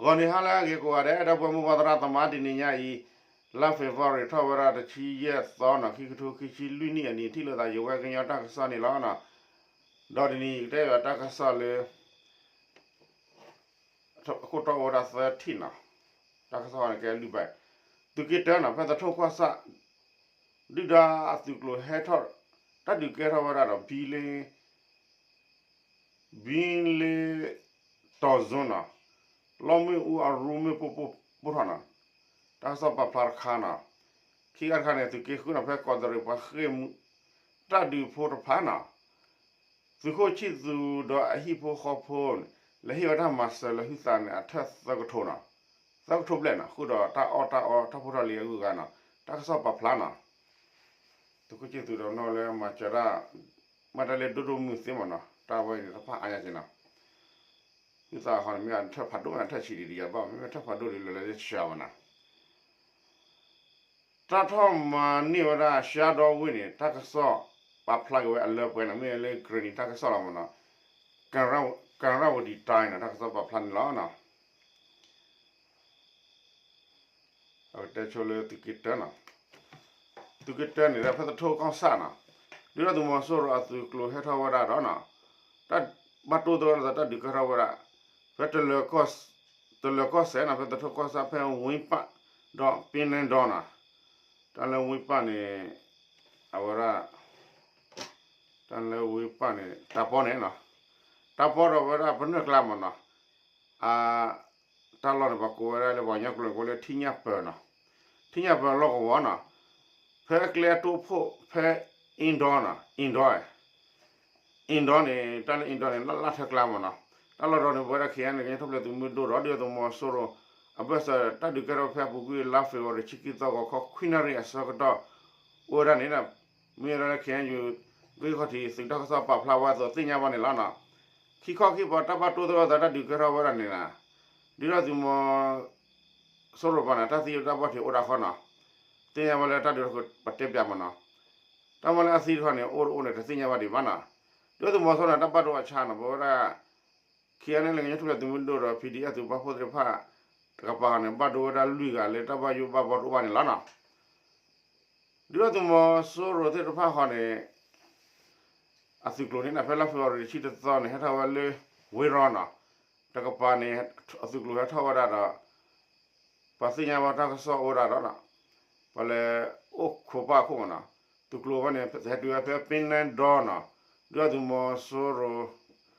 ဂီၤနံၤဟါလၢအဂ့ၤကိးဂၤဒဲး ဒီပုၢ်ဝဲၢ်မိၢ်ပၢ်သရၣ်သမါ တနံၤညါအံၤ လါ February ထီၣ်ဝဲဒၣ်တဆံယဲၢ်သီနီၤ ခံကထိခံဆံလွံၢ်နံၣ်အနံၤ ထံၣ်လိာ်သးယဝဲကညီတၢ်ကစီၣ်န့ၣ်လီၤ. ဒီးတနံၤအံၤကတဲဘၣ်တၢ်ကစီၣ်လၢ အခိၣ်တီအိၣ်ဝဲဒၣ်သၢထံၣ်နီၤ, တၢ်ကစီၣ်န့ၣ်ကဲလွံၢ်ဘး, သုးက့တၢနီၤ ဖဲသထူၣ်ကီၢ်ဆၣ် ဒုၣ်ဒါအသုးကျိၤဟဲထီၣ် တၢ်ဒုးကဲထီၣ်ဝဲဒၣ်ဒီး ဘံလ့ ဘံလ့ တီၢ်စုနီၤ, လီမ့ၣ်အူအရူမ့ၣ်ပိၢ်ပိၢ်ထီၣ်နီၤ, တၢ်ကစီၣ်ပာ်ဖျါတခါနီၤ, ခံဂၤတခါန့ၣ် သုးက့ဃုနီၤ ဖဲကီးတရံးပှၤဃ့ၢ်မူ တၢ်ဒုးဖိတဖၣ်နီၤ သုးခိၣ်ဆံၣ်သူဒီးအဟံၣ်ဖိဃီဖိန့ၣ် လဲၤဟ့ၣ်ဝဲတၢ်မၤစၢၤလၢဟုသးန့ၣ် အထၢၣ်သၢကထိနီၤ, သၢကထိဘျဲၣ်နီၤ ဃုာ်ဒီးတၢ်အီၣ်တၢ်အီတၢ်ဖိတၢ်လံၤအဂုၤအဂၤနီၤ, တၢ်ကစီၣ်ပာ်ဖျါနီၤ, သုးခိၣ်ဆံၣ်သူဒီးနီၢ်လၢမၤစၢၤတၢ် မ့ၢ်တၢ်လၢဒိၣ်ဒိၣ်မုၢ်သ့မ့ၢ်နီၤ တၢ်ဝဲန့ၣ်တဖၣ်အါညါက့ၤနီၤ, ဟုသးဟီန့ၣ် မ့ၢ်အထၢၣ်ဖးဒိၣ်မ့ၢ်အထၢၣ်ဆံးဒံးဒံးယဘၣ် မ့မ့ၢ်ထၢၣ်ဖးဒိၣ်ဒ်လဲၣ်လဲၣ်လၢဆှၢမ့ၢ်နီၤ တၢ်ထီၣ်မၤန့ၢ်ဝဲဒၣ် ရှါဒီဝ့ၢ်န့ၣ် တၢ်ကစီၣ်ပာ်ဖျါက့ၤဝဲအလၢပှဲၤနီၤ မ့ၢ်လၢကရ့ၣ်နံၤတၢ်ကစီၣ်လီၤမ့ၢ်နီၤ, ကရၣ်ဝတံၤတၢ်နီၤ တၢ်ကစီၣ်ပာ်ဖျါန့ၣ်လီၤ. အကတဲဆိလၢသုးက့တၢနီၤ, သုးက့တၢန့ၣ်ဒီးဖဲသထူၣ်ကီၢ်ဆၣ်နီၤ, ဒုၣ်ဒါသုးမီၤစိရိၤအသုးကျိၤဟဲထီၣ်ဝဲဒၣ်ဒီးနီၤ, တၢ်ဘၣ်တိၢ်သရၣ်ဒီးတၢ်ဒုးကဲထီၣ်ဝဲဒၣ်, ဖဲ တလၢၤကီၢ်စဲၣ်နီၤ ဖဲသထူၣ်ကီၢ်ဆၣ်ဖဲဝ့ၢ်ပၣ်ဒီးပ့နဲဒီနီၤ, တၢ်လၢဝ့ၢ်ပၣ်န့ၣ် အဝဲဒၣ် တၢ်လၢဝ့ၢ်ပၣ်န့ၣ် တၢ်ပီန့ၣ်နီၤ, တၢ်ပီဒီးဝဲဒၣ်ပနွဲၢ်ကျါမ့ၢ်နီၤ, အ တၢ်လီၢ်န့ၣ် ပှၤကိးဝဲဒၣ်လၢပှၤကညီကျိာ်န့ၣ် ကိးလၢထံညၣ်ပၢၤနီၤ, ထံညၣ်ပၢၤလီၢ်ကဝီၤနီၤ, ဖဲကျဲအတိဖှိၣ်ဖဲ အ့ဒီနီၤ အ့ဒီ အ့ဒီန့ၣ် တၢ်လၢအ့ဒီန့ၣ် လၢလၢ်ထၢကျါမ့ၢ်နီၤ, တၢ်လီၢ်ဒီးန့ၣ် ပဝဲဒၣ် ခဲအံၤန့ၣ် ကညီထူၣ်ဖျဲးသုးမုၢ်ဒိၣ်ဒီး ဒုၣ်ဒါသုးမီၤစိရိၤ အဘၢၣ်စၢၤတၢ်ဒုးကဲထီၣ်ဖဲအပူၤကွံာ် လါ February တဆံခံသီ ဂီၤခီခွံနၣ်ရံၣ်အဆၢကတီၢ် အိၣ်ဝဲဒၣ်န့ၣ် မ့ၢ်ဝဲဒၣ်လၢ ခဲအံၤ ဂ့ၢ်ခီၣ်ထံးသုးတၢ်ကစီၣ်ပာ်ဖျါဝဲအသိးသ့ၣ်ညါဘၣ်န့ၣ်လီၤနီၤ, ခံခီခံပီတၢ်ဘၣ်တိၢ်သရၣ်သးတၢ်ဒုးကဲထီၣ်ဝဲဒၣ်န့ၣ်နီၤ, ဒုၣ်ဒါသုးမီၤစိရိၤပှၤန့ၣ် တၢ်သံတၢ်ဘၣ်ထံးအိၣ်ဒၣ်ဃီနီၤ, သ့ၣ်ညါဘၣ်လၢတၢ်ဒုးပတဲပၠးမ့ၢ်နီၤ, တၢ်မ့ၢ်လၢအသံတခီန့ၣ် အိၣ်တအိၣ်န့ၣ် တသ့ၣ်ညါဘၣ်ဒံးဘၣ်နီၤ, ဒုၣ်ဒါသုးမီၤစိရိၤန့ၣ် တၢ်ဘၣ်ဒိအဆါနီၤ ပဝဲဒၣ် ခံဂၤန့ၣ်လၢကညီထူၣ်ဖျဲးသုးမုၢ်ဒိၣ်ဒီး PDF သုးပာ်ဖှိၣ်သ့ၣ်တဖၣ် တကပၤဃီန့ၣ် ဘၣ်ဒိဝဲဒၣ်လွံၢ်ဂၤလၢတၢ်ဘၣ်ယိၣ်ဘၣ်ဘီတအိၣ်ဘၣ်န့ၣ်လီၤနီၤ, ဒုၣ်ဒါသုးမီၤစိရိၤသ့ၣ်တဖၣ်ဃီန့ၣ် အသုးကျိၤန့ၣ်နီၤ ဖဲလါ February တဆံတသီန့ၣ် ဟဲထီၣ်ဝဲလၢ ဝ့ၢ်ရီနီၤ, တကပၤန့ၣ် အသုးကျိၤဟဲထီၣ်ဝဲဒၣ်ဒီး ပှၤသ့ၣ်ညါဘၣ်တၢ်ကစီၣ်အိၣ်ဝဲဒၣ်ဒီး ပှၤလဲၤအိၣ်ခိးပၣ်အခိၣ်မ့ၢ်နီၤ, သုးကျိၤဝဲန့ၣ် ဟဲတုၤဝဲဖဲပ့နဲဒီနီၤ, ဒုၣ်ဒါ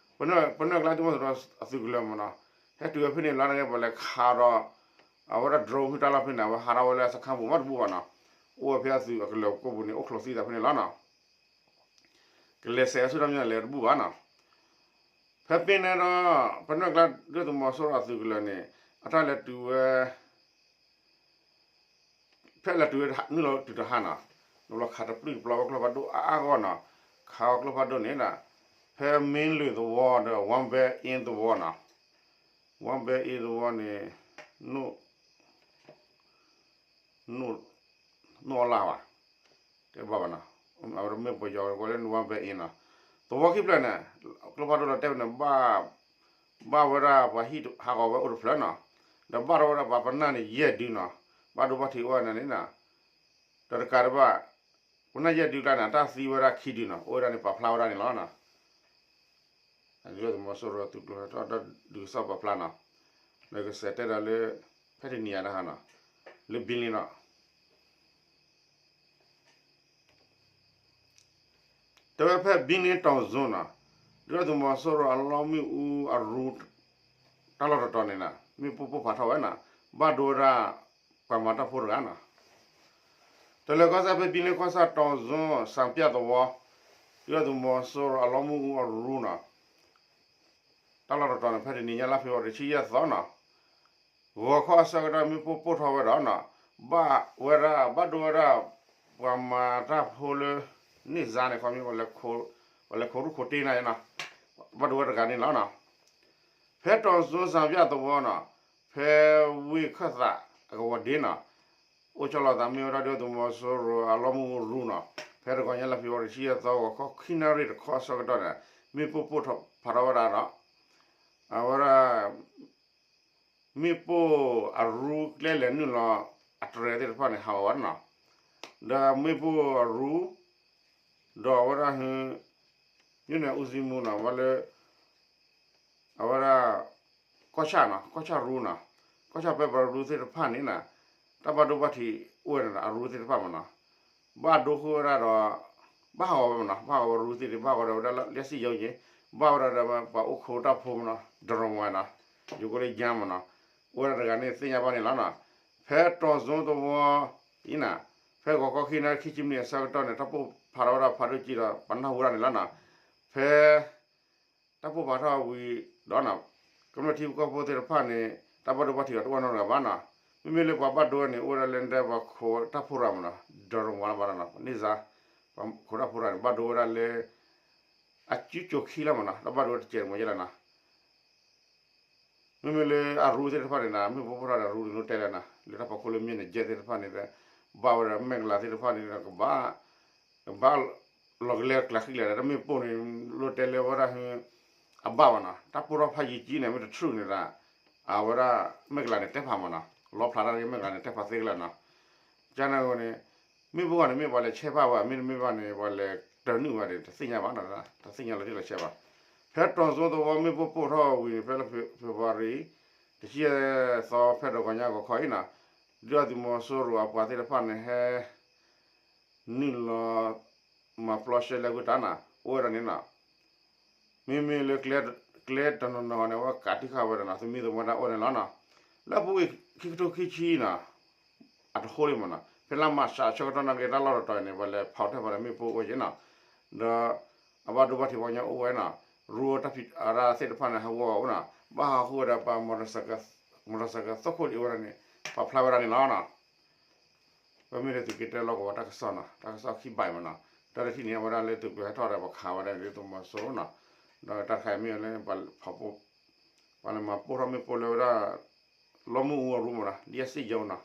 သုးမီၤစိရိၤ ပနွဲၣ်ကျါသုးမီၤစိရိၤအသုးကလၢၤမ့ၢ်နီၤ, ဟဲတုၤဝဲဖဲန့ၣ်လီၤန့ၣ် ပှၤလဲၤခးဒီး အဝဲဒၣ် drone ဟုတၢ်လီၢ်ဖဲန့ၣ် အဝဲဟးထီၣ်ဝဲလၢအစခါပူၤမးတဘူၣ်ဘၣ်နီၤ, အိၣ်ဝဲဖဲအသုးအကလၢၤကိးပူၤန့ၣ် အိၣ်ချိးသံသးဖဲန့ၣ်လီၤနီၤ ကလဲၤဆဲးအဆူၣ်တၢ်မံၤလဲၤတဘူၣ်ဘၣ်နီၤ, ဖဲပ့နဲဒီး ပနွဲၣ်ကျါဒုၣ်ဒါသုးမီၤစိရိၤအသုးကလၢၤန့ၣ် အတၢ်လဲၤတုၤဝဲ ဖဲလဲၤတုၤဝဲနုာ်လီၤတုၤတဟါနီၤ, နဘျီခးတပျုၢ်တပျီၤဝဲကျိဖးဒိၣ်အါအါဂီၢ်နီၤ, ခးဝဲကျိဖးဒိၣ်န့ၣ် ဖဲမ့ၢ်လၢၢ်သဝီဒီး ဝါဘဲအ့သဝီနီၤ, ဝါဘဲအ့သဝီန့ၣ် နိၣ် နိၣ်အီလၢ်ဘၣ်, တဲဘၣ်ဘၣ်နီၤ, အဝဲမ့ၢ်ပယီၤကိးလၢ ဝါဘဲအ့နီၤ, သဝီခံဖျၢၣ်န့ၣ် ကျိဖးဒိၣ်လီၤတဲာ်ဝဲန့ၣ် ဘၣ်ဝဲဒၣ်ပှၤဟံၣ်ဟးဂီၤဝဲအိၣ်တဖျၢၣ်နီၤ, ဒီးဘၣ်ထီၣ်ဝဲဒၣ်ပှၤပနၢ်န့ၣ် ယဲၢ်ဒုနီၤ, ဘၣ်ဒိဘၣ်ထံးအိၣ်ဝဲဒၣ်န့ၣ်နီၤ, ဒီးတကးဒံးဘၣ် ပနၢ်ယဲၢ်ဒုကျါန့ၣ် အတၢ်သံဝဲဒၣ်ခံဒုနီၤ, အိၣ်ဝဲဒၣ်န့ၣ်ပာ်ဖျါဝဲဒၣ်န့ၣ်လီၤနီၤ ဒုၣ်ဒါသုးမီၤစိရိၤသုးကျိၤဟဲထီၣ်တၢ်ဒုးကစီၣ်ပာ်ဖျါနီၤ, လၢကစဲးတဲဒီးလၢ ဖဲတနံၤညါတဟါနီၤ, လၢဘံလ့နီၤ, တဲဝဲဖဲဘံလ့တီၢ်စုနီၤ, ဒုၣ်ဒါသုးမီၤစိရိၤအလီမ့ၣ်အူအရူ တၢ်လီၢ်တတီၤန့ၣ်နီၤ မ့ၣ်ပိၢ်ပိၢ်ဖးထီၣ်ဝဲနီၤ, ဘၣ်ဒိဝဲဒၣ် ပှၤမၤတၢ်ဖိတဂၤနီၤ တလၢၤကီၢ်စဲၣ်ဖဲဘံလ့ကီၢ်ဆၣ်တီၢ်စု စၣ်ပၠၣ်သဝီ, ဒုၣ်ဒါသုးမီၤစိရိၤအလီမ့ၣ်အူအရူနီၤ, တၢ်လီၢ်တတီၤန့ၣ် ဖဲတနံၤညါလါ February တဆံယဲၢ်သီနီၤ, ဂီၤခီအဆၢကတီၢ်မ့ၣ်ပိၢ်ပိၢ်ထီၣ်ဝဲဒီးနီၤ, ဘၣ်ဝဲဒၣ် ဘၣ်ဒိဝဲဒၣ် ပှၤမၤတၢ်ဖိလၢ န့ၢ်စါန့ၣ် ခီမ့ၢ် ပှၤလဲၤခိးရူၢ်ခိးတ့နၤနီၤ, ဘၣ်ဒိဝဲတဂၤန့ၣ်လီၤနီၤ, ဖဲတီၢ်စု စၣ်ပၠၣ်သဝီနီၤ, ဖဲဝ့ၢ်ခၢၣ်သးအကဝီၤဒ့နီၤ, အိၣ်ဆီလီၤသးမ့ၢ်ဝဲဒၣ်ဒုၣ်ဒါသုးမီၤစိရိၤအလီမ့ၣ်အူရူနီၤ, ဖဲတဂီၤညါလါ February တဆံယဲၢ်သီ ဂီၤခီခွံနၣ်ရံၣ်တခီအဆၢကတီၢ်န့ၣ် မ့ၣ်ပိၢ်ပိၢ်ထီၣ်ဖးထီၣ်ဝဲဒၣ်ဒီး အဝဲဒၣ် မ့ၣ်ပိၢ်အရူကျဲလဲၤနုာ်လီၤ အတြဲၤသ့ၣ်တဖၣ်န့ၣ် ဟးဂီၤဝဲနီၤ, ဒီးမ့ၣ်ပိၢ်အရူ ဒီးအဝဲဒၣ် မ့ၢ်န့ၣ် အူစံမူနီၤ ဝဲလၢ အဝဲဒၣ် ကီၢ်ဆၣ်နီၤ ကီၢ်ဆၣ်ရူနီၤ, ကီၢ်ဆၣ်ပဲပရူသ့ၣ်တဖၣ်န့ၣ်နီၤ, တၢ်ဘၣ်ဒိဘၣ်ထံးအိၣ်ဝဲန့ၣ် အရူသ့ၣ်တဖၣ်မ့ၢ်နီၤ, ဘၣ်ဒိဃုာ်ဝဲဒၣ်ဒီး ဘၣ်ဟးဂီၤဝဲမ့ၢ်နီၤ, ဘၣ်ဟးဂီၤဝဲရူသ့ၣ်တဖၣ် ဘၣ်ဟးဂီၤဒီးဝဲဒၣ်လၢစံၣ်ယီက့ၤ, ဘၣ်ဝဲဒၣ်ဒီးပှၤအိၣ်ခိးတၢ်ဖိမ့ၢ်နီၤ ဒရမဝဲနီၤ, ယိၤကိလၢယါမ့ၢ်နီၤ, အိၣ်ဝဲဒၣ်တဂၤန့ၣ်သ့ၣ်ညါဘၣ်န့ၣ်လီၤနီၤ, ဖဲတီၤစိသဝီအံၤနီၤ, ဖဲဂီၤခီခံနၣ်ရံၣ်ခံဆံမံးနံးအဆၢကတီၢ်န့ၣ် တၢ်ပိၢ်ဖးထီၣ်ဝဲဒၣ်ဖးဒိၣ်ကံဒီး ပှၤနၢ်ဟူဝဲဒၣ်န့ၣ်လီၤနီၤ, ဖဲ တၢ်ပိၢ်ဖးထီၣ်ဝံၤဒီးနီၤ, ကမျၢၢ်ထံဖိကီၢ်ဖိသ့ၣ်တဖၣ်န့ၣ် တၢ်ဘၣ်ဒိဘၣ်ထံးအီၤတအိၣ်နီတဂၤဘၣ်နီၤ, မ့မ့ၢ်လၢပှၤဘၣ်ဒိန့ၣ် အိၣ်ဝဲဒၣ်လၢဒဲပှၤခိးတၢ်ဖိရၤမ့ၢ်နီၤ, ဒရမဝါဘၣ်နီၤ, န့ၢ်စါ ပှၤခိးတၢ်ဖိရၤန့ၣ် ဘၣ်ဒိဝဲဒၣ်လၢ အစုကၠိခံလီၤမ့ၢ်နီၤ, တၢ်ဘၣ်ဒိဝဲတစဲးတမှဲၤယဲလီၤနီၤ မ့မ့ၢ်လၢအရူသ့ၣ်တဖၣ်န့ၣ်နီၤ, မ့ၣ်ပိၢ်ပိၢ်ထီၣ်ဒီးရူန့ၣ် လိၣ်တဲလဲၣ်နီၤ, လၢတၢ်ဖီခိၣ်လၢမ့ၢ်နကဲသ့ၣ်တဖၣ်န့ၣ် ဘၣ်ဝဲဒီးမဲၢ်ကလၤသ့ၣ်တဖၣ်န့ၣ် ကဘၣ် ကဘၣ်လီၤကလဲကျးဃံလဲၣ်ဒီး တၢ်မ့ၣ်ပိၢ်န့ၣ် လိၣ်တဲလၢဝဲဒၣ် အဘၣ်ဘၣ်နီၤ, တၢ်ပိၢ်ထီၣ်ဖးယံာ်ကံန့ၣ် မ့ၢ်တထူၣ်န့ၣ်ဒီး အဝဲဒၣ် မဲၢ်ကလၤန့ၣ်တဲဖးမ့ၢ်နီၤ, လီဖျးတၢ်မဲၢ်ကလၤန့ၣ်တဲဖးသ့ကလၢာ်နီၤ, ကန့ၣ်အဃိန့ၣ် မ့ၣ်ပိၢ်ဂီၢ်န့ၣ် မ့ၢ်ပှၤလဲၤဆဲးဖးဝဲ မ့တမ့ၢ်ဘၣ်န့ၣ် ပှၤလဲၤတၢၢ်နုာ်ဝဲဒီး တသ့ၣ်ညါဘၣ်နီၤ, တသ့ၣ်ညါလီၤတံၢ်လီၤဆဲးဘၣ်, ဖဲတီၤစိသဝီမ့ၣ်ပိၢ်ပိၢ်ထီၣ်ဝံၤန့ၣ် ဖဲလၢ February တဆံသီဖဲဒီးဂီၤညါဂီၤခီအံၤနီၤ, ဒုၣ်ဒါသုးမီၤစိရိၤအပှၤသ့ၣ်တဖၣ်န့ၣ်ဟဲ နုာ်လီၤ မၤပျီရှဲလဲကုတၢ်နီၤ အိၣ်ဝဲဒၣ်န့ၣ်နီၤ, မ့မ့ၢ်လၢ ကျဲတနီၤနီၤန့ၣ် အဝဲကးတံၢ်ဃာ်ဝဲဒၣ်နီၤ သမံသမိးတၢ်အိၣ်န့ၣ်လီၤနီၤ, လၢအပူၤကွံာ်ခံကထိခံဆံနီၤ အတဟိလံမ့ၢ်နီၤ, ဖဲလါမၢ်ၡးအဆၢကတီၢ်နာ်က့ တၢ်လီၢ်တတီၤအံၤန့ၣ် ပှၤလဲၤဖီၣ်ထဲဖီၣ်ဒီးမ့ၣ်ပိၢ်အိၣ်က့ၤနီၤ, ဒီး အဘၣ်ဒိဘၣ်ထံးပှၤကညီအိၣ်ဝဲနီၤ, ရူတၢ်ဖံးအရၣ်သ့ၣ်တဖၣ်န့ၣ် ဟးဂီၤအိၣ်နီၤ, ဘၣ်ဟးဃုာ်ဝဲဒၣ်ပှၤ မော်တော်ဆိုင်ကယ် သီၣ်ခိၣ်ဒံးဝဲဒၣ်န့ၣ် ပာ်ဖျါဝဲဒၣ်န့ၣ်လီၤနီၤ. ပမ့ၢ်လၢသုးက့တဲလီၢ်ကဝီၤတၢ်ကစီၣ်နီၤ, တၢ်ကစီၣ်ခံဘၣ်မ့ၢ်နီၤ, တၢ်တထံၣ်န့ၣ် အဝဲဒၣ်လၢသုးကျိၤဟဲထီၣ်ဒီး ပှၤခးဝဲဒၣ်န့ၣ်သုးမီၤစိရိၤနီၤ, ဒီးတၢ်တခါအံၤမ့ၢ်လၢ ပှၤလဲၤမၤပိၢ်ထီၣ်မ့ၣ်ပိၢ်လၢဝဲဒၣ် လီမုၢ်အူအရူမ့ၢ်နီၤ, လၢစံၣ်ယီနီၤ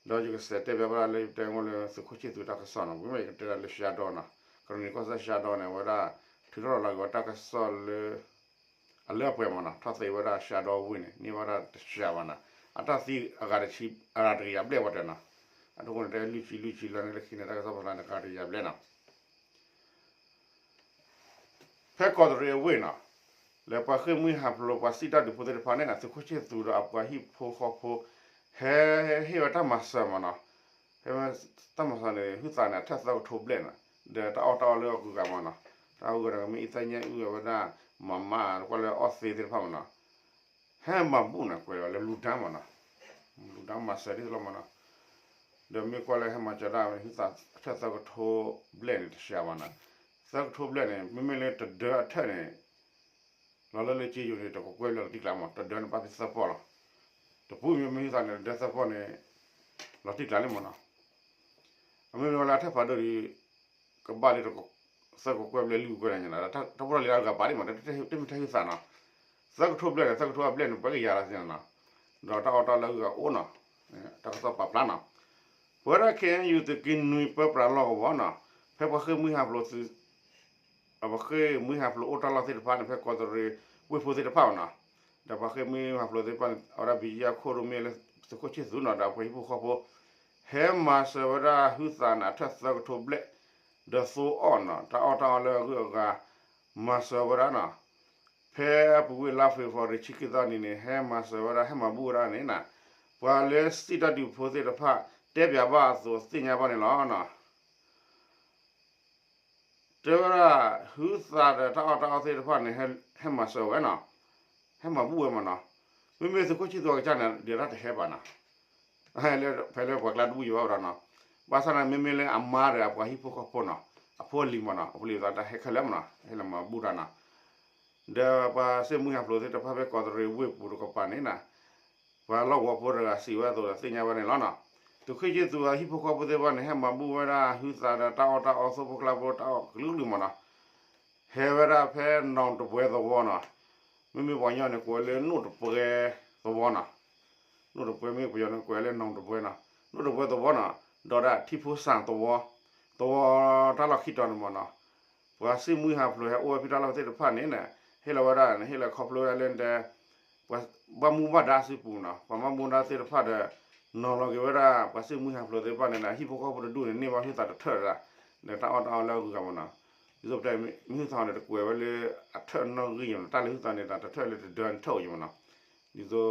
ဒီးယကစးတဲဘၣ်ဝဲဒၣ်လၢယတဲအိၣ်လၢသုးခိၣ်ဆံၣ်သူးတၢ်ကစီၣ်နီၤ, မ့မ့ၢ်ယကတဲဒၣ်လၢ ရှါဒီ နီၤ, ကရၢၣ်နံၤကီၢ်စဲၣ် ရှါဒီ န့ၣ် အဝဲဒၣ် ထုးထီၣ်လီၤက့ၤဝဲတၢ်ကစီၣ်လၢ အလၢအပှဲၤမ့ၢ်နီၤ, ထီၣ်သ့ဝဲဒၣ် ရှါဒီ ဝ့ၢ်န့ၣ် န့ၢ်ဝဲဒၣ်တစှၤဘၣ်နီၤ, အတၢ်သံအဂၤတဆံ အဂၤတကယၤဘျဲၣ်ဝဲတနီၤ, အဒိဃိန့ၣ် တဲလွံၢ်ဆံလွံၢ်ဆံလၢန့ၣ်လၢခံန့ၣ် တၢ်ကစီၣ်ပာ်ဖျါန့ၣ် တဂၤတကယၤဘျဲၣ်နီၤ ဖဲကီးတရံးအဝ့ၢ်နီၤ, လၢပှၤဃ့ၢ်မှံဟးဖျိးပှၤစံၣ်တၢ်ဒုးဖိသ့ၣ်တဖၣ်န့ၣ် သုးခိၣ်ဆံၣ်သူးဒီးအပှၤဟံၣ်ဖိဃီဖိ ဟဲဟ့ၣ်ဝဲတၢ်မၤစၢၤမ့ၢ်နီၤ, ဟဲဝဲတၢ်မၤစၢၤန့ၣ် ဟုသးန့ၣ် အထၢၣ်သၢကထိဘျဲၣ်နီၤ, ဒီးတၢ်အီၣ်တၢ်အီလၢအဂုၤအဂၤမ့ၢ်နီၤ, တၢ်အီၣ်ဂုၤအဂၤန့ၣ် မ့ၢ်အံသ့ၣ်ညါအုၣ်အဝဲဒၣ် မၤမး ကွၢ်လၢအီၣ်သ့သ့ၣ်တဖၣ်မ့ၢ်နီၤ ဟဲမၤဘူၣ်န့ၣ် ကွဲးလီၤလၢလူၤဒါမ့ၢ်နီၤ, လူၤဒါမၤစၢၤဒ်သိးလီၤမ့ၢ်နီၤ, ဒီးမ့ၢ်ကွၢ်လၢဟဲမၤစၢၤဒၣ်ဝဲန့ၣ် ဟုသးအထၢၣ်သၢကထိဘျဲၣ်န့ၣ် တစှၤဘၣ်နီၤ, သၢကထိဘျဲၣ်န့ၣ် မ့မ့ၢ်လၢတဒၢအထၢၣ်န့ၣ် လီၤလၢလၢက့ယိၤန့ၣ် တကကွဲၢ်လၢလီၤတံၢ်ကျါမ့ၢ် တဒၢန့ၣ် ဘၣ်ဖဲသၢပီၢ်လီၤ, တပူၤမ့မ့ၢ်ဟုသးန့ၣ် တဒၢသၢပီၢ်န့ၣ် လီၤတံၢ်ကျါလံမ့ၢ်နီၤ အမ့ၢ်မ့ၢ်ဝဲလၢအထၢၣ်ဖးဒိၣ်ဒီး ကဘၣ်လၢ သၢကကွဲၢ်ဘျဲၣ်လွံၢ်ကကွဲၢ်န့ၣ် တၢ်ဖိတၢ်လံၤလၢအဂၤပာ်ဒံးမ့ၢ် တမ့ၢ်တၢ်ဟုသးနီၤ, သၢကထိဘျဲၣ်န့ၣ် သၢကထိအဘျဲၣ်န့ၣ် ပှဲၤကယၤလီၤသ့ၣ်နီၤ, ဒီးတၢ်အီၣ်တၢ်လၢအဂုၤအဂၤအိၣ်နီၤ, တၢ်ကစီၣ်ပာ်ဖျါနီၤ, ပဝဲဒၣ် ခ့ၣ်အဲၣ်ယူၣ် သုးက့နွံပၢပြးလီၢ်ကဝီၤနီၤ, ဖဲပှၤဃ့ၢ်မှံဟးဖျိးသုး အပှၤဃ့ၢ်မှံဟးဖျိးအိၣ်တၢ်လီၢ်သ့ၣ်တဖၣ်န့ၣ် ဖဲကီးတရံးဝ့ၢ်ဖိသ့ၣ်တဖၣ်မ့ၢ်နီၤ, ဒီးပှၤဃ့ၢ်မှံဟးဖျိးသ့ၣ်တဖၣ်န့ၣ် အဝဲဒၣ် ဘံယၣ်ခိၣ်ရိၣ်မဲ လၢသုးခိၣ်ဆံၣ်သူးနီၤ ဒီးအပှၤဟံၣ်ဖိဃီဖိ ဟဲမၤစၢၤဝဲဒၣ်ဟုသးန့ၣ် အထၢၣ်သၢကထိဘျဲၣ် ဒီးသိအီၣ်နီၤ တၢ်အီၣ်တၢ်အီလၢအဂုၤအဂၤ မၤစၢၤဝဲဒၣ်နီၤ, ဖဲအပူၤကွံာ်လါ February ဆံခံသီနံၤန့ၣ် ဟဲမၤစၢၤဝဲဒၣ် ဟဲမၤဘူၣ်ဝဲဒၣ်န့ၣ်နီၤ, ပှၤလၢစံၣ်တၢ်ဒုးဖိသ့ၣ်တဖၣ် တဲပၠးဘၣ်အသိးသ့ၣ်ညါဘၣ်န့ၣ်လီၤနီၤ. တဲဝဲဒၣ် ဟုသးဒီးတၢ်အီၣ်တၢ်အီသ့ၣ်တဖၣ်န့ၣ် ဟဲမၤစၢၤဝဲနီၤ, ဟဲမၤဘူၣ်ဝဲမ့ၢ်နီၤ, မ့မ့ၢ်သုးခိၣ်ဆံၣ်သူးအကစၢ်န့ၣ် ဒုးတၢ်တဟဲဘၣ်နီၤ, ဖဲလၢပှၤကျါတဘူၣ်ယံၤဘၣ်ဝဲဒီးနီၤ, ဘၣ်ဆၣ်န့ၣ် မ့မ့ၢ်လၢအမါဒီးအပှၤဟံၣ်ဖိဃီဖိနီၤ, အဖိအလံၤမ့ၢ်နီၤ, အဖိအလံၤသးတၢ်ဟဲခဲလၢာ်မ့ၢ်နီၤ, ဟဲလၢမၤဘူၣ်တၢ်နီၤ, ဒီးပှၤဃ့ၢ်မှံဟးဖျိးသ့ၣ်တဖၣ် ဖဲကီးတရံးဝ့ၢ်ပူၤတကပၤန့ၣ်နီၤ ပှၤလီၢ်ကဝီၤဖိတဂၤစံးဝဲအသိးဒီးသ့ၣ်ညါဝဲန့ၣ်လီၤနီၤ. သုးခိၣ်ဆံၣ်သူးအဟံၣ်ဖိဃီဖိသ့ၣ်တဖၣ်န့ၣ် ဟဲမၤဘူၣ်ဝဲဒၣ်ဟုသးဒီးတၢ်အီၣ်တၢ်အီ သိဖိကျါဖိ တၢ်အီၣ်ကလုာ်ကလုာ်မ့ၢ်နီၤ, ဟဲဝဲဒၣ်ဖဲနီၣ်တပှဲၤသဝီနီၤ, မ့မ့ၢ်ပှၤကညီန့ၣ် ကိးဝဲလၢနိၣ်တပှဲၤသဝီနီၤ, နိၣ်တပှဲၤ မ့ၢ်ပယီၤန့ၣ် ကိးဝဲလၢနီၣ်တပှဲၤနီၤ, နိၣ်တပှဲၤသဝီနီၤ, ဒီးဒၣ်ထံဖိစၣ်သဝီ, သဝီတၢ်လီၢ်ခံတီၤန့ၣ်မ့ၢ်နီၤ, ပှၤဃ့ၢ်မှံဟးဖျိးဟဲအိၣ်ဝဲဖဲတၢ်လီၢ်သ့ၣ်တဖၣ်န့ၣ် ဟ့ၣ်လီၤဝဲဒၣ် ဟ့ၣ်လီၤခီဖျိဝဲလၢတဲ ဘၣ်မူဘၣ်ဒါအစုပူၤနီၤ, ပှၤဘၣ်မူဒါသ့ၣ်တဖၣ်ဒီး နီၤလီၤက့ၤဝဲဒၣ် ပှၤစံၣ်မုၢ်ဟးဖျိးသ့ၣ်တဖၣ်န့ၣ်ဒီး ဟံၣ်ဖိဃီဖိတဒူၣ်န့ၣ် န့ၢ်ဘၣ်ဟုသးတထၢၣ်ဒၣ် ဒီးတၢ်အီၣ်တၢ်အီလၢအဂုၤအဂၤမ့ၢ်နီၤ, ဒ်သိးပတဲ မ့ၢ်ဟုသးဟီန့ၣ် တကွဲးဝဲလၢအထၢၣ်နီၣ်ဂံၢ်ယမ့ၢ်နီၤ, တၢ်လၢဟုသးန့ၣ် တၢ်တထၢၣ်လၢတဒၢန့ၣ်ထၢၣ်အိၣ်ယမ့ၢ်နီၤ, ဒ်သိး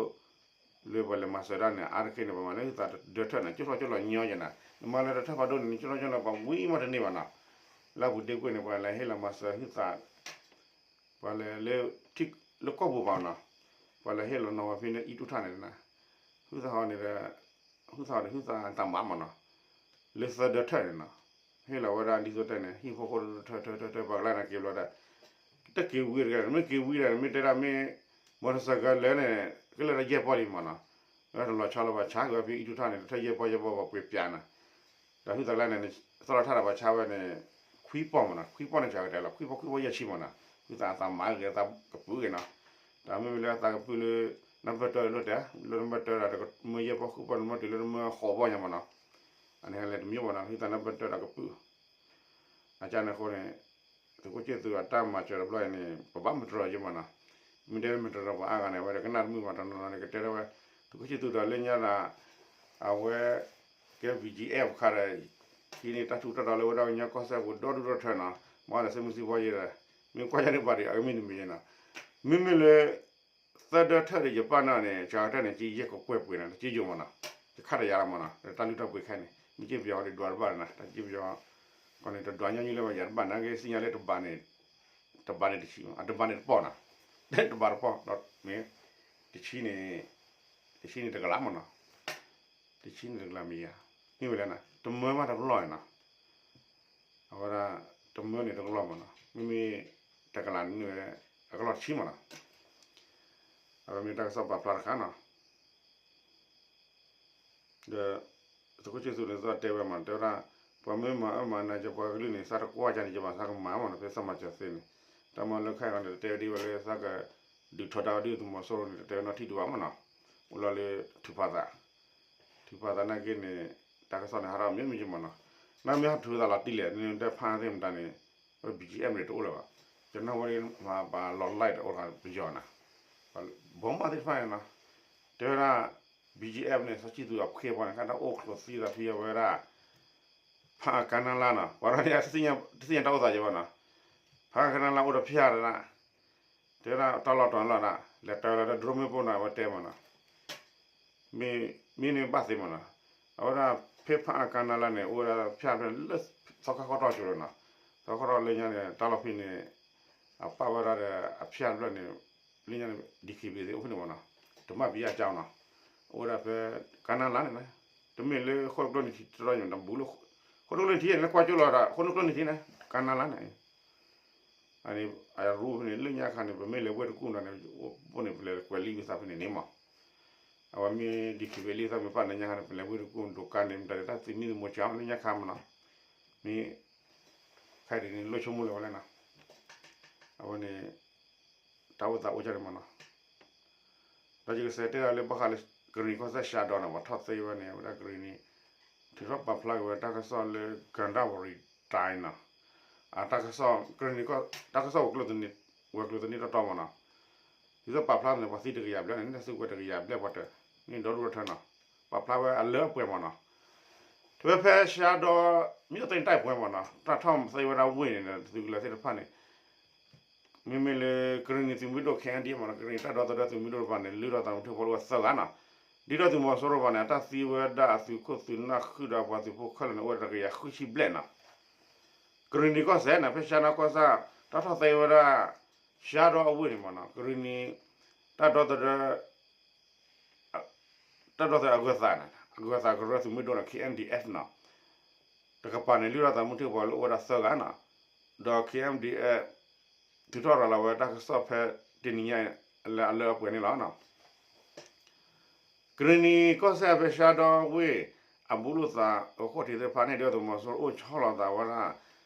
လၢပှၤလဲၤမၤစၢၤတၢ်န့ၣ် အါတက့ၢ်န့ၣ် ပှၤမၤလၢဟုသးတဒၢထၢၣ်န့ၣ် ကၠိထီၣ်ကၠိလီၤညီယဲနီၤ, နမၤလၢတထၢၣ်ဖးဒိၣ်န့ၣ် နကၠိထီၣ်ကၠိလီၤ ပှၤဝံၤမးတန့ၢ်ဘၣ်နီၤ, လၢအပူၤဒ့ကွံာ်န့ၣ် ပှၤလဲၤဟ့ၣ်လီၤမၤစၢၤဟုသး ပှၤလဲၤလၢထံလၢကီၢ်ပူၤဘၣ်နီၤ, ပှၤလဲၤဟ့ၣ်လီၤနီၤဝဲဖဲန့ၣ် အံၣ်တူၢ်ထၣ်န့ၣ်နီၤ, ဟုသးဟီန့ၣ်ဒီး ဟုသးဟီဒီးဟုသးတၢ်မၤမ့ၢ်နီၤ, လၢသၢဒၢထၢၣ်န့ၣ်နီၤ, ဟ့ၣ်လီၤဝဲဒၣ်ဒ်သိးတဲန့ၣ် ဟံၣ်ဖိဃီဖိတထၢၣ်ထၢၣ်ထၢၣ်ထၢၣ်ထၢၣ် ပှၤကလၢ်န့ၣ်က့ၤဘျီဒီး တက့ၤဝံၤတဂၤ မ့ၢ်က့ၤဝံၤဒီး မ့ၢ်တဲဒၣ်မ့ၢ် မီၢ်တစၢၤကလၢာ်န့ၣ် ကလၢာ်တယဲၢ်ပီၢ်လံမ့ၢ်နီၤ, လၢတလီၤဆီလၢပှၤဆါက့ၤဝဲဖဲအံၣ်တူၢ်ထၣ်န့ၣ် တထၢၣ်ယဲၢ်ပီၢ်ယဲၢ်ပီၢ်ပှၤပှ့ၤပၠးနီၤ, ဒီးဟုသးလၢန့ၣ် သီၣ်လီၤထၣ်ဒီးပှၤဆါဝဲန့ၣ် ခွံပီၢ်မ့ၢ်နီၤ, ခွံပီၢ်န့ၣ် စှၤကတၢၢ်လီၤ ခွံပီၢ်ခွံပီၢ်ယဲၢ်ဆံမ့ၢ်နီၤ, ဟုသးအသးမၤဂ့ၤအသးကပုာ်ဂ့ၤနီၤ, တၢ်မ့မ့ၢ်လၢအသးကပုာ်လၢ နၢ်ပၢၢ်တၢၢ်လၢတဲ လၢနၢ်ပၢၢ်တၢၢ်ဒီး မၢယဲၢ်ပီၢ်ဃုပီၢ် နမၢတုၤလၢနမၢဃိးပီၢ်ညါမ့ၢ်နီၤ, အန့ၣ်လဲၤတမံၤမ့ၢ်နီၤ ဟုသးနၢ်ပၢၢ်တၢၢ်ဒီးကပုာ် အကန့ၣ်အဃိန့ၣ် သုးခိၣ်ဆံၣ်သူးအတၢ်မၤစၢၤတဘျီအံၤန့ၣ် ပဘၣ်မတြီၤယ့မ့ၢ်နီၤ, မ့ၢ်တဲမတြီၤပှၤအါဂၤန့ၣ် အဝဲဒၣ်ကနၣ်တမုာ်ဘၣ် တနီၤနီၤန့ၣ် ကတဲထီၣ်ဝဲ သုးခိၣ်ဆံၣ်သူးဒီးလၢညါဒီး အဝဲ ကဲ ဘီၣ်ကၠံၣ်အဲၣ် ခါဒီး ဟံးန့ၢ်တၢ်ထူးတၢ်တီၤလၢဝဲဒၣ်ကညီကီၢ်စဲၣ်ပူၤဒီဒူၣ်ဒီထၢနီၤ, မ့ၢ်ဒီးစ့မုၢ်စ့ဘှီယဲဒီး မ့ၢ်ကွၢ်ယါဒံးဘၣ်ဒီး အကမ့ၢ်တမံၤနီၤ, မ့မ့ၢ်လၢ သၢဒၢထၢၣ်ဒီးယပၢ်နီၤန့ၣ် စှၤကတၢၢ်န့ၣ် ကယဲၢ်ကကွဲၢ်ပှ့ၤနီၤ တက့ယိာ်မ့ၢ်နီၤ, တခါတယၤလီၤမ့ၢ်နီၤ တၢ်လုၢ်တၢ်ပှ့ၤခဲန့ၣ် မ့ၢ်က့ပယီၤဒံးဒွးတဘၣ်နီၤ တၢ်က့ပယီၤ ကီၢ်န့ၣ် တဒွးညီနုၢ်လၢပယၤတဘၣ်နာ်က့ သ့ၣ်ညါလၢတဘၣ်န့ၣ် တဘၣ်န့ၣ်တဆံ အတဘၣ်န့ၣ်တပီၢ်နီၤ, တဘၣ်တပီၢ်ဒီးမ့ၢ် တဆံန့ၣ် တဆံန့ၣ်တကလးမ့ၢ်နီၤ, တဆံန့ၣ်တကလးမ့ၢ်ယၤ မ့ၢ်ဝဲလဲၣ်နီၤ တမၢမးတကလီၢ်နီၤ, အဝဲဒၣ် တမၢန့ၣ်တကလီၢ်မ့ၢ်နီၤ မ့မ့ၢ် တကလးန့ၣ်ဝဲ အကလီၢ်တဆံမ့ၢ်နီၤ, အဝဲမ့ၢ်တၢ်ကစီၣ်ပာ်ဖျါတခါနီၤ ဒီး သုးခိၣ်ဆံၣ်သူးန့ၣ် သီၣ်တဲဝဲမ့ၢ် တဲဝဲဒၣ် ပှၤမ့ၢ်မၤအၢမၤနးက့ၤပှၤကလုာ်န့ၣ် သးတကွၢ်ကန့ၣ် ကဘၣ်သးကမၤမ့ၢ်နီၤ ဖဲသးမၤစၢၤသ့န့ၣ် တၢ်မၤလၢခဲအံၤန့ၣ် တဲဝဲဒ်ဝဲလၢသးက ဒုးထီဒါဝဲဒ်သုးမီၤစိရိၤန့ၣ် တဲဝဲနီၢ်ထံၣ်ဒံးဘၣ်မ့ၢ်နီၤ, အိၣ်လီၤလၢထုးဖးသး ထုးဖးသးနာ်က့န့ၣ် တၢ်ကစီၣ်န့ၣ် ဟးထီၣ်မ့ၢ်မ့ၢ်မ့ၢ်နီၤ, နမ့ၢ်ဟးထုးသးလီၤတံၢ်လဲၣ် နတဲဖးသ့ၣ်မတၤန့ၣ် ဘီၣ်ကၠံၣ်အဲၣ်မ့ၢ်တအိၣ်လၢၤဘၣ်, ကနီၢ်ဝဲဒၣ်မၤပာ်လီၤ live တအိၣ်တခါပယီၤနၤ, ဘီမးသ့ၣ်တဖၣ်န့ၣ်နီၤ, တဲဝဲဒၣ် ဘီၣ်ကၠံၣ်အဲၣ်န့ၣ် စီၤဆံၣ်သူးအဖှ့ပှၤန့ၣ် ကတၢၢ်အိၣ်ချိးသံသးဖဲအဝဲဒၣ် ဖးအကါနါလါနီၤ ပှၤဒီးန့ၣ် တသ့ၣ်ညါတၢ်အိၣ်သးယဲဘၣ်နီၤ, ဖးအကါနါလါအိၣ်ဒီးဖၠၣ်တဒၣ်, တဲဝဲဒၣ်တၢ်လီၢ်တတီၤလီၤဒၣ် လဲၤတၢ်လီၤဒီး drone မ့ၣ်ပိၢ်နီၤ အဝဲတဲမ့ၢ်နီၤ, မ့ၢ်န့ၣ်ဘၣ်သ့မ့ၢ်နီၤ, အဝဲဒၣ်ဖဲဖးအကါနါလါန့ၣ် အိၣ်ဝဲဒၣ်ဖၠၣ်ဖဲလၢ သီခါခီတီၢ်ကၠိလီၤနီၤ, သီခါခီတီၢ်လၢညါန့ၣ် တၢ်လီၢ်ဖဲန့ၣ် အပာ်ဝဲဒၣ်ဒီးအဖၠၣ်တဖျၢၣ်န့ၣ် လၢညါန့ၣ် DKBA သ့ၣ်အိၣ်ဖဲန့ၣ်မ့ၢ်နီၤ, တမၣ်ပယါကၠီနီၤ, အိၣ်ဝဲဒၣ်ဖဲကါနါလါန့ၣ်နီၤ, တမ့ၢ်လၢဃိၣ်ကျိနံၤထံးတရီညိးတဘူးလၢ ဃိၣ်ကျိနံၤထံးန့ၣ် ကွၢ်ကၠိလီၤဒီး ဃိၣ်ကျိနံၤထံးန့ၣ် ကါနါလါန့ၣ် အန့ၣ် အရူဖဲန့ၣ် လၢညါခါန့ၣ် ပမ့ၢ်လဲၤဝဲတကူၣ်ဒီးန့ၣ် ဘိန့ၣ် ပလဲၤကွဲးလံာ်ဝံသးဖဲန့ၣ်န့ၣ်မး, အဝဲမ့ၢ် DKBA လံာ်သးမ့ၢ်ပာ်လၢညါခါန့ၣ် ပလဲၤဝဲတကူၣ်ဒိးကါန့ၣ် မတၤဒ်တၢ်သုးမံသမိးကၠီလၢညါခါမးနီၤ, မ့ၢ် ခဲအံၤဒ်န့ၣ် လိၣ်ဆိကမိၣ်လၢၤဝဲလဲၣ်နီၤ, အဝဲန့ၣ် တၢ်အိၣ်သးအိၣ်ကၢ်န့ၣ်မးနီၤ ဒီးယကစးတဲဒၣ်လၢဘၣ်ဃးလၢ ကရံၣ်နံၤကီၢ်စဲၣ် ရှါဒီးနီၤ ပှၤထီၣ်သ့ဝဲန့ၣ် အဝဲဒၣ်ကရံၣ်နံၤ ထုးထီၣ်ပာ်ဖျါက့ၤဝဲတၢ်ကစီၣ်လၢ ကၣ်ဒၣ်ဝရံၤတၢ်နီၤ, အတၢ်ကစီၣ် ကရံၣ်နံၤ တၢ်ကစီၣ်ဝဲၤကျိၤသန့ ဝဲၤကျိၤသန့တီတီမးနီၤ, ဒ်သိးပာ်ဖျါန့ၣ် ပှၤသံတကယၤဘျဲၣ်န့ၣ် န့ၣ်သုးဝဲတကယၤဘျဲၣ်ပှၤတၢၢ် န့ၣ်ဒီဒူၣ်ဒီထၢနီၤ, ပာ်ဖျါဝဲအလၢအပှဲၤမးနီၤ, တဝဲဖဲရှါဒီး မ့ၢ်တသ့ၣ်တၢ်ပှဲၤမးနီၤ တၢ်ထီၣ်သ့ဝဲဒၣ်ဝ့ၢ်န့ၣ် သုးကလၢၤသ့ၣ်တဖၣ်န့ၣ် မ့မ့ၢ်လၢ ကရံၣ်နံၤသုးမုၢ်ဒိၣ် ခဲအံၤဒ်မးနီၤ ကရံၣ်နံၤတၢ်ဒီသဒၢသုးမုၢ်ဒိၣ်တဖၣ်န့ၣ် လုၢ်ထီၣ်သးမုၢ်ထံဖိလၢဝဲသၢဂၤနီၤ, ဒ်သိးသုးမီၤစိရိၤတဖၣ်န့ၣ် အတၢ်သံဝဲဒၣ်အသုးခိၣ်သုးနၢ်ဃုာ်ဒီးပှၤသုးဖိခဲလၢာ်န့ၣ် အိၣ်ဝဲဒၣ်တကယၤဃုဆံဘျဲၣ်နီၤ, ကရံၣ်နံၤကီၢ်စဲၣ်န့ၣ် ဖဲရှါနီၤကီၢ်စဲၣ် တၢ်ထီၣ်သ့ဝဲဒၣ် ရှါဒီးအဝ့ၢ်န့ၣ်မးနီၤ ကရံၣ်နံၤ တၢ်ဒီသဒၢ တၢ်ဒီသဒၢအဂၢၤသးန့ၣ် အဂၢၤသးကရၢသုးမုၢ်ဒိၣ်န့ၣ် KNDF နီၤ, တကပၤန့ၣ် လုၢ်ထီၣ်သးမုၢ်ထံဖိလၢအိၣ်ဝဲဒၣ်သၢဂၤနီၤ, ဒီး KNDF ထုးထီၣ်ရၤလီၤဝဲတၢ်ကစီၣ်ဖဲတနံၤညါ လၢအလၢအပှဲၤန့ၣ်လီၤ. ကရံၣ်နံၤကီၢ်စဲၣ်ဖဲရှါဒီဝ့ၢ် အဘူးလိာ်သးအဃိၣ်ထံးသ့ၣ်တဖၣ်န့ၣ် ဒ်သိးသုးမီၤစိရိၤအိၣ်ဆီလီၤသးဝဲဒၣ်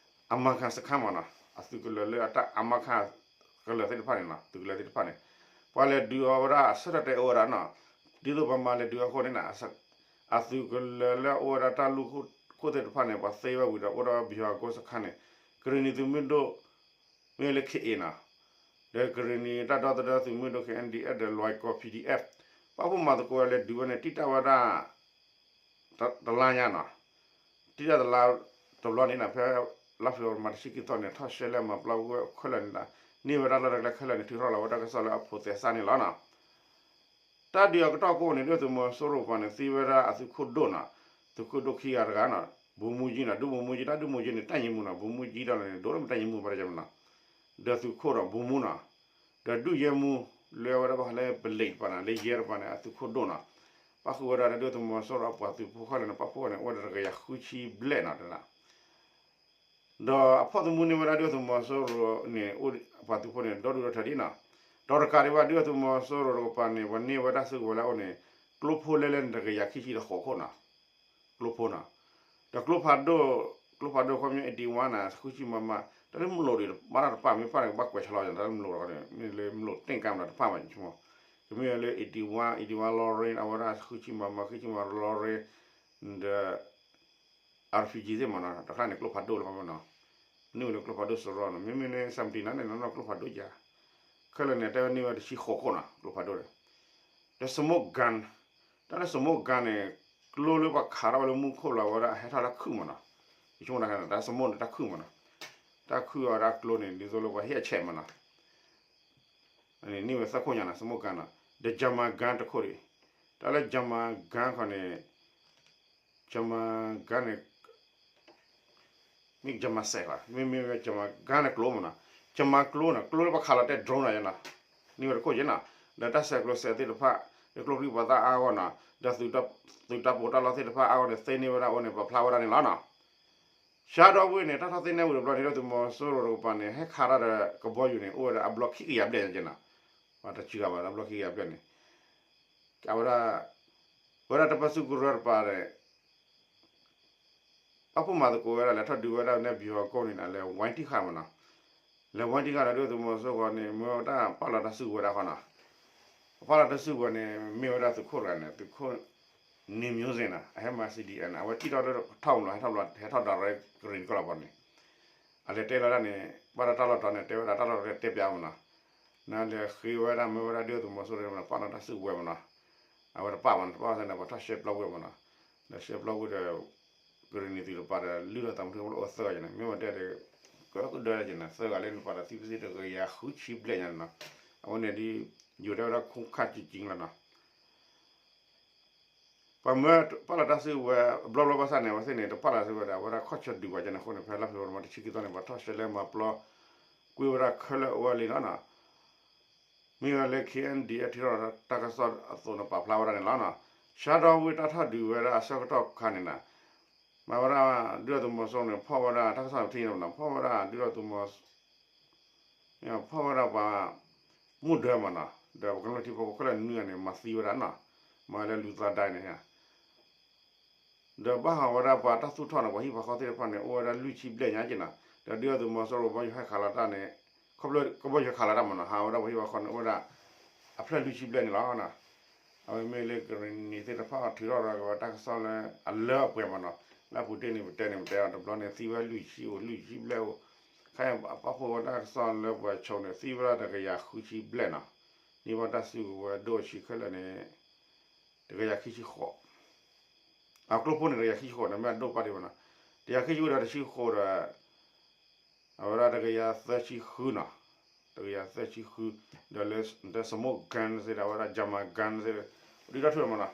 အမၤခၣ်စခါမးနီၤ အသုးကလၢၤလၢအတၢ်အမၤခၣ်ကလၢၤသ့ၣ်တဖၣ်န့ၣ်နီၤ သုးကလၢၤသ့ၣ်တဖၣ်န့ၣ် ပှၤလဲၤဒုးအီၤဝဲဒၣ်အဆၢထၢၣ်တဲအိၣ်ဝဲဒၣ်နီၤ, ဒ်သိးပှၤမၤလဲၤဒုးအီၤအဃိန့ၣ် အသုးကလၢၤလၢအအိၣ်ဝဲဒၣ်တၢ်လူၢ်ခိၣ်သ့ၣ်တဖၣ်န့ၣ် ပှၤသ့ဝဲဝံၤဒီးအိၣ်ဒီးဘံၣ်ဟီၣ်ကိစခါန့ၣ် ကရံၣ်နံၤသုးမုၢ်ဒိၣ် မ့ၢ်လၢ ခဲအံၤ နီၤ ဒီးကရ့ၣ်နံၤတၢ်ဒီသဒၢသုးမုၢ်ဒိၣ် K N D F ဒီးလွဲၢ်ကီၢ် P D F ပာ်ဖှိၣ်မၤသကိးဝဲလၢဒုးဝဲန့ၣ် တံာ်တာ်ဝဲဒၣ် တလါညါနီၤ, တံာ်တာ်တလါတဘျီန့ၣ်နီၤ ဖဲလါဖ့ၤဘြူၤအါရံၤမၤတဆံခံသီန့ၣ် ထီၣ်ရှဲလဲၣ်မၤပျီဝဲခဲလၢာ်န့ၣ် န့ၢ်ဝဲဒၣ်လီၢ်တၢ်ကျဲခဲလၢာ်န့ၣ် ထုးထီၣ်လီၤဝဲတၢ်ကစီၣ်လၢအဖိးသဲစးန့ၣ်လီၤနီၤ. တၢ်ဒုးအကတီၢ်ကိးန့ၣ် ဒုၣ်ဒါသုးမီၤစိရိၤပှၤန့ၣ် သံဝဲဒၣ်အသုးခိၣ်ဒိၣ်နီၤ, သုးခိၣ်ဒိၣ်ခံဂၤတဂၤနီၤ, ဗိုလ်မှူးကြီးနီၤ, ဒုဗိုလ်မှူးကြီး တၢ်ဒုဗိုလ်မှူးကြီးန့ၣ် တပ်ရင်းမှူးနီၤ, ဗိုလ်မှူးကြီးတၢ်လီၤန့ၣ် ဒိၣ်လၢမ့ၢ်တပ်ရင်းမှူးဘၣ်တကဲမနီၤ, ဒီးသုးခိၣ်ဒီး ဗိုလ်မှူးနီၤ, ဒီးဒုရဲမှူး လၢအဝဲဒၣ်ဘၣ်ဃးလၢပလံးတပၤနီၤ, လၢယဲတပၤန့ၣ် အသုးခိၣ်ဒိၣ်နီၤ, ပၣ်ဃုာ်ဝဲဒၣ်လၢဒုၣ်ဒါသုးမီၤစိရိၤအပှၤသုးဖိခဲလၢာ်န့ၣ် ပာ်ဖှိၣ်ဝဲန့ၣ် အိၣ်ဝဲဒၣ်တကယၤဃုဆံဘျဲၣ်နီၤ တဲဒၣ် ဒီးအဖီၣ်သမူန့ၢ်ဝဲဒၣ်ဒုၣ်ဒါသုးမီၤစိရိၤန့ၣ် အိၣ်ပှၤသုးဖိန့ၣ် ဒီဒူၣ်ဒီထၢဒ်နီၤ, ဒီးတကးဒံးဘၣ် ဒုၣ်ဒါသုးမီၤစိရိၤတကပၤန့ၣ် ပှၤန့ၢ်ဝဲဒၣ်စုကဝဲၤလၢအအိၣ်န့ၣ် ကျိဖိလဲလဲန့ၣ် တကယၤခံဆံဒီးဃိးခိၣ်နီၤ, ကျိဖိနီၤ, ဒီးကျိဖးဒိၣ်, ကျိဖးဒိၣ်ခီပညီ eighty one နီၤ, ဃုဆံ မမ, တၢ်လၢမလိာ်ဒံး ဘၣ်တၢ်တပာ်မ့ၢ်ပာ်န့ၣ် ကဘၣ်ကွဲးဆၢလီၤ တၢ်လၢမလိာ်ဒီး မ့ၢ်လၢမလိာ်တ့ၢ်ကါမနီၤ တပာ်ဘၣ်ဆိကမိၣ်, ကမ့ၢ်လၢ eighty one, eighty one လီရ့ အဝဲဒၣ်ဃုဆံ မမ ဃုဆံ မမ လီရ့ ဒီး RPG သ့ၣ်မနီၤ, တခါန့ၣ် ကျိဖးဒိၣ်လၢခီပညီနီၤ, န့ၢ်ဝဲလၢကျိဖးဒိၣ်စရီနီၤ, မ့မ့ၢ်လၢ seventy nine န့ၣ် နီၢ်နီၢ်ကျိဖးဒိၣ်ယါ, ခဲလၢာ်န့ၣ် တဲဝဲန့ၢ်ဝဲတဆံဃိးခိၣ်နီၤ ကျိဖးဒိၣ်ဒီး, ဒီး smoke gun, တၢ်လၢ smoke gun န့ၣ် ကျိလၢပှၤခးထီၣ်ဝဲလၢမူခိၣ်လီၤဝဲဒၣ် ဟဲထီၣ်တၢ်ခုၣ်မနီၤ, ယဆိကမိၣ်တၢ်ခဲန့ၣ် တၢ် smoke န့ၣ် တၢ်ခုၣ်မနီၤ, တၢ်ခုၣ်အီၤဒၣ်ကျိန့ၣ် ဒ်သိးလၢပှၤဟ့ၣ်အဆဲးမနီၤ န့ၢ်ဝဲသၢခိၣ်ညါနီၤ smoke gun နီၤ, ဒီး German gun တခိၣ်ဒံး, တၢ်လၢ German gun ခီန့ၣ်, German gun န့ၣ် မ့ၢ် German စဲးခီ မ့မ့ၢ်ဝဲ German gun န့ၣ်ကျိမနီၤ, German ကျိနီၤ ကျိလၢပှၤခးလီၤတဲ drone နီၤယဲနီၤ, န့ၢ်ဝဲတခိၣ်ယဲနီၤ, ဒီးတၢ်ဆဲးကျိးစဲးသ့ၣ်တဖၣ်, လၢကျိချံမျိာ်သၣ်အါဂီၢ်နီၤ, ဒီးသုးတၢ်ပီးတၢ်လီသ့ၣ်တဖၣ်အါဂီၢ်န့ၣ် သ့န့ၢ်ဝဲဒၣ်အဃိန့ၣ် ပာ်ဖျါဝဲဒၣ်န့ၣ်လီၤနီၤ. ဆှၢဒီပုၢ်ဝဲၢ်န့ၣ် တၢ်ထီၣ်သ့ၣ်န့ၢ်ဝံၤတဘျီန့ၣ် ဒုၣ်ဒါသုးမီၤစိရိၤတကပၤန့ၣ် ဟဲခးတၢ်ဒီးကဘီယူၤန့ၣ် အိၣ်ဝဲဒၣ်အဘျီခံကယၤဘျဲၣ်ညါက့နီၤ, ပှၤတစှၤဘၣ်အဘျီခံကယၤဘျဲၣ်န့ၣ်, အဝဲဒၣ်, ဝဲဒၣ်တၢ်ပၢဆှၢကရၢတပၤန့ၣ် ပာ်ဖှိၣ်မၤသကိးဝဲဒၣ် လဲၤထီၣ်ဒုးဝဲဒၣ်န့ၣ် ဘံဟီၣ်ကိၣ်န့ၣ် လဲၤဝဲတံၢ်ဃာ်မနီၤ, လဲၤဝဲတံၢ်ဃာ်ဒီး ဒုၣ်ဒါသုးမီၤစိရိၤဃီန့ၣ် မ့ၢ်ဝဲတၢ်ပာ်လီၤတၢ်စုကဝဲၤဒၣ်ဃီနီၤ, ပာ်လီၤတၢ်စုကဝဲၤန့ၣ် မ့ၢ်ဝဲဒၣ်သုးခိၣ်တဂၤန့ၣ် သုးခိၣ် နံၤမျိုးစ့နီၤ အဟဲမၤ C D N အဝဲထံၣ်ထီၣ်လၢထီၣ်မလီၤ ဟဲထီၣ်ဒီးရဲကရံၣ်ကီၢ်လီၤပီၤန့ၣ်, အလဲၤတဲလီၤတၢ်န့ၣ် ဘၣ်ဒီးတၢ်လီၢ်တီၤန့ၣ် တဲဝဲဒၣ်တၢ်လီၢ်တီၤတဲပၠးမနီၤ, နလဲၤဃ့ဝဲဒၣ်မ့ၢ်ဝဲဒၣ်ဒုၣ်ဒါသုးမီၤစိရိၤန့ၣ် ပာ်လီၤတၢ်စုကဝဲၤမနီၤ, အဝဲတပာ်မနီၤ တပာ်ဝဲန့ၣ် ပှၤထီၣ်ရှဲပျီဝဲမနီၤ, ဒီးရှဲပျီဝဲဒီး ကရံၣ်နံၤသုးတပၤဒီး လုၢ်ထီၣ်သးမုၢ်ထူၣ်အိၣ်သၢဂၤန့ၣ် မ့ၢ်ဝဲတဲဒီး ကကဒၢက့ၤန့ၣ် သၢဂၤလၢန့ၣ်ပှၤဒီးသံပသ့ၣ်တကယၤဃုဆံဘျဲၣ်ညါန့ၣ်နီၤ, အဝဲန့ၣ်ဒ် ယိၤတဲဝဲဒၣ်ခိၣ်ခၣ်ကံကံလီၤနီၤ ပှၤမၢပာ်လီၤတၢ်စုကဝဲၤ ဘျီဘျီဘၣ်ဆၣ်န့ၣ် အဝဲသ့ၣ်န့ၣ် တပာ်လီၤစုကဝဲၤဒီး အဝဲဒၣ်ခီၣ်ဆၢဒုးပှၤကဲန့ၣ်အဃိန့ၣ် ဖဲလါဖ့ၤဘြူၤအါရံၤမၤတဆံခံသီန့ၣ် ပှၤထီၣ်ရှဲလဲၣ်မၤပျီ ကွံာ်ဝဲဒၣ်ခဲလၢာ်အဝဲလံနီၤနီၤ, မ့ၢ်ဝဲလၢ K N D F ထံၣ်ထီၣ်တၢ်ကစီၣ်အသိးန့ၣ် ပာ်ဖျါဝဲဒၣ်န့ၣ်လီၤနီၤ, ဆှၢဒီပုၢ်ဝဲၢ်တၢ်ထီၣ်ဒုးဝဲဒၣ်အဆၢကတီၢ်ခါန့ၣ်နီၤ, မၤဝဲဒၣ် ဒုၣ်ဒါသုးမီၤစိရိၤန့ၣ် ဖီၣ်ဝဲဒၣ်တၢ်ကစီၣ်ပထံၣ်န့ၣ်နီၤ ဖီၣ်ဝဲဒၣ်ဒုၣ်ဒါသုးမီၤ ဖီၣ်ဝဲဒၣ်ပှၤ မုၢ်ဒၢမနီၤ, ဒီးပကမျၢၢ်ထံဖိကီၢ်ဖိခဲလၢာ်နွံဂၤန့ၣ် မၤသံဝဲဒၣ်နီၤ, မၤလၢလူၤသးဒဲန့ၣ်, ဒီးဘၣ်ဟးဝဲဒၣ်ပှၤတၢ်သူၣ်ထီၣ်န့ၣ် ပှၤဟံၣ်ပှၤဃီသ့ၣ်တဖၣ်န့ၣ် အိၣ်ဝဲဒၣ်လွံၢ်ဆံဘျဲၣ်ညါက့နီၤ, ဒီးဒုၣ်ဒါသုးမီၤစိရိၤဘီယူၤဟဲခးလီၤတၢ်န့ၣ်, ခီဖျိကဘီယူၤဟဲခးလီၤတၢ်မနီၤ ဟးဝဲဒၣ်ပှၤဟံၣ်ပှၤဃီန့ၣ် အိၣ်ဝဲဒၣ် အဖျၢၣ်လွံၢ်ဆံဘျဲၣ်န့ၣ်လီၤနီၤ. အဝဲမ့ၢ်လၢကရံၣ်နံၤသ့ၣ်တဖၣ်ထုးထီၣ်ဒီးကဝဲတၢ်ကစီၣ်လၢအလၢအပှဲၤမနီၤ, လၢအပူၤတ့ၢ်န့ၣ် ပတဲန့ၣ် ပတဲအီၤတဘျီန့ၣ် သံဝဲလွံၢ်ဆံအိၣ် လွံၢ်ဆံဘျဲၣ်အိၣ်, ခဲအံၤပာ်ဖှိၣ်ဝဲတၢ်ကစီၣ်လၢပှၤဆိန့ၣ် သံဝဲဒၣ်တကယၤဃုဆံဘျဲၣ်နီၤ, န့ၢ်ဘၣ်တၢ်စုကဝဲၤဒိၣ်ဆံခဲလၢာ်န့ၣ် တကယၤခံဆံဃိး, အကျိဖိန့ၣ် တကယၤခံဆံဃိးန့ၣ် မ့ၢ်အဒိၣ်ပာ်ဒံးဘၣ်နီၤ, တကယၤခံဆံဃိးဒီးတဆံဃိးဒီး အဝဲဒၣ်တကယၤသၢဆံဃုနီၤ, တကယၤသၢဆံဃု, ဒီးလၢ smoke gun သ့ၣ်ဒီး အဝဲဒၣ် German gun သ့ၣ်ဒီး ဒုးတၢ်ထူၣ်မနီၤ,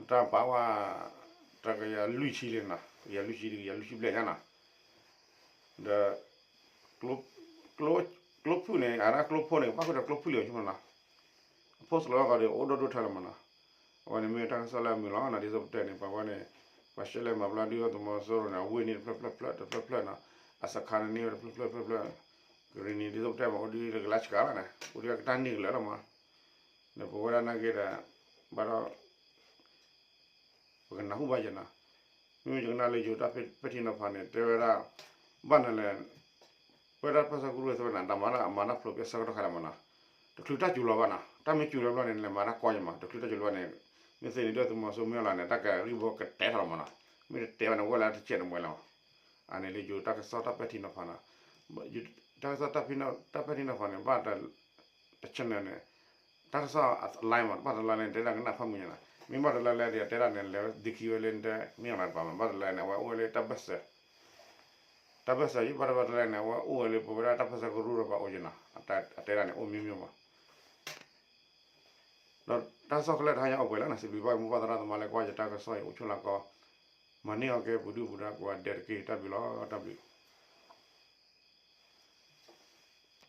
တၢ်ပာ်ဝဲ တကယၤလွံၢ်ဆံလံနီၤ, တကယၤလွံၢ်ဆံ တကယၤလွံၢ်ဆံဘျဲၣ်ညါနီၤ, ဒီး ကျိဖုၣ်န့ၣ် အဒၣ်ကျိဖိန့ၣ် ပၣ်ဃုာ်ဒီးကျိဖုၣ်လံအီၤဆိမနီၤ, အဖိစလီၤဂီၤဒီး အိၣ်ဒိၣ်ဒိၣ်ထၢလီၤမနီၤ, အဝဲန့ၣ်မ့ၢ်တၢ်ကစီၣ်လၢအမုာ်လီၤနီၤ, ဒ်သိးပတဲန့ၣ် ပှၤဝဲန့ၣ် ပှၤရှဲလဲၣ်မၤပျီဒုၣ်ဒါသုးမီၤစိရိၤန့ၣ် အဝ့ၢ်န့ၣ်တဖျၢၣ်ဖျၢၣ်ဖျၢၣ်တဖျၢၣ်ဖျၢၣ်နီၤ, အစခါန့ၣ်န့ၢ်ဝဲတဖျၢၣ်ဖျၢၣ်ဖျၢၣ်ဖျၢၣ်, ကရံၣ်နံၤဒ်သိးပတဲမး အိၣ်ဒုးတကလးစှၤလီၤန့ၣ် အိၣ်ဒုးကတၢၢ်န့ၢ်ကလၢာ်လီၤမး, ဒီးပဝဲဒၣ်နာ်က့ဒီး ဘၣ်ဒီး ပကနၢ်ဟူဘၣ်ယဲနီၤ, မ့မ့ၢ်ယကနၣ်လၢယိၤတၢ်ပဲာ်ထံနီၤဖးန့ၣ် တဲဝဲဒၣ် ဘၣ်နၤလဲၣ်, ပဝဲဒၣ်ပၢဆှၢကရူၢ်သ့ၣ်ဝဲန့ၣ် တၢ်မၤဒၣ်အမၤတၢ်ဖျိးက့ၤအဆၢကတီၢ်ခါဒၣ်မနီၤ, တချုးတၢ်စူၤလီၤဘၣ်နီၤ, တၢ်မ့ၢ်စူၤလီၤဘျီန့ၣ် လဲၤမၤတၢ်ကီယဲမး, တချုးတၢ်စူၤလီၤဘၣ်န့ၣ် မ့ၢ်သ့န့ၣ် ဒုၣ်ဒါသုးမီၤစိရိၤမ့ၢ်အီၤလၢန့ၣ် တၢ်ကရံၣ်ဘီကတဲထီၣ်လီၤမနီၤ, မ့ၢ်တတဲဘၣ်န့ၣ် ဝဲလၢတစဲးတမှဲၤလီၤ, အန့ၣ်လၢယိၤတၢ်ကစီၣ်တၢ်ပဲာ်ထံနီၤဖးနီၤ, ယ တၢ်ကစီၣ်တၢ်ဖဲန့ၣ် တၢ်ဖဲန့ၣ်တခီန့ၣ် ဘၣ်တ channel န့ၣ် တၢ်ကစီၣ်အ line မး ဘၣ်တ line န့ၣ် တဲဒၣ်ကနၣ်ဖးမုၢ်ညါနီၤ, မ့ၢ်ဘၣ်တ line လၢဒ်အတဲဒၣ်န့ၣ် လဲၤဒုးခံဝဲလၢနတဲ မ့ၢ်အီၤလၢတပၤမး ဘၣ်တ line န့ၣ် အဝဲအိၣ်ဝဲလၢတၢ်ဘၢၣ်စၢၤ တၢ်ဘၢၣ်စၢၤယဘၣ်တဘၣ်တ line န့ၣ် အဝဲအိၣ်ဝဲလၢပဝဲဒၣ်တၢ်ဘၢၣ်စၢၤကရူၢ်ဒီးပှၤအိၣ်ယနီၤ, အတဲဒၣ်န့ၣ် အိၣ်မ့ၢ်မ့ၢ်မး ဒီးတၢ်ကစီၣ်ခဲလၢာ်တဟါညါအိၣ်ပှဲၤလံနီၤ, စံးဘျုးဘၣ်မိၢ်ပၢ်သရၣ်သမါလၢကွၢ်ယတၢ်ကစီၣ်အံၤအိၣ်ဆိးလၢကီး, မၤန့ၢ်အီၤကဲပှၤဒုၣ်ပှၤဒါကိးဂၤဒဲးတက့ၢ်, တၢ်ဘျုးလီၤ, တၢ်ဘျုး.